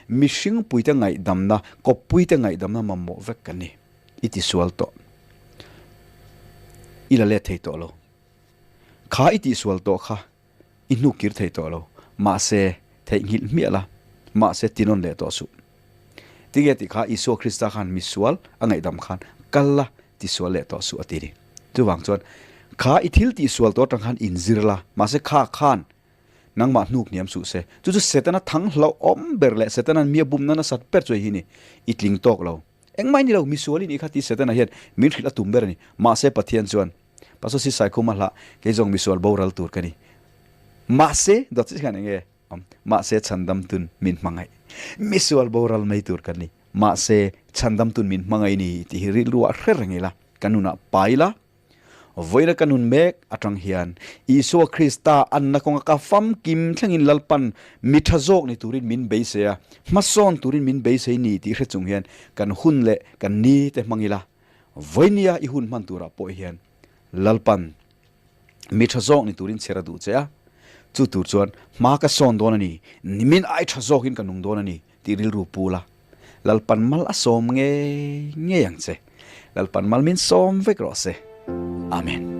mihring puite ngaihdamna, kawppuite ngaihdamna mamawh vek kan ni. I tisual tawh. I la let thei tawh lo. Kha i tihsual tawh kha i hnuk kir thei tawh lo. Mahse, theihnghilh hmiah la. Mahse, tinawn leh tawh suh. Tinge tih kha Isua Krista khan misual a ngaihdam khan kal la, tisual leh tawh suh a ti ni. Chuvang chuan, kha i thil tihsual tawh atang khan inzir la, mahse kha khan nangmah hnuk hniam suh se. Chu chu Setana thang hlauhawm ber leh Setana'n mi a bumna nasat ber chu hei hi ni, i tling tawk lo. Engmah i ni lo, misual i nih kha ti Setana hian min hrilh a tum ber a ni. Mahse Pathian chuan, Pastor si Saikhuma hlah, kei zawng misual boral tur ka ni. Mahse, dawt chiah hian enge awm? Mahse chhandam tun min hmangaih. Misual boral mai tur ka ni. Mahse chhandam tun min hmangaih ni tih hi rilru ah hre reng ila, ka nunah pai ila, Vawiina ka nun mek atang hian Isua Krista anna kawnga ka famkim thlengin Lalpan mi tha zawk ni turin min beisei a, hmasawn turin min beisei ni tih hre chung hian kan hun leh kan ni te hmang ila, vawinia i hun hman turah pawh hian Lalpan mi tha zawk ni turin chher a duh che a, chu tur chuan hma ka sawn dawn a ni, nimin ai tha zawkin ka nung dawn a ni tih rilru pu la. Lalpan mal a sawm ngei ngei ang che. Lalpan mal min sawm vek rawh se. Amen.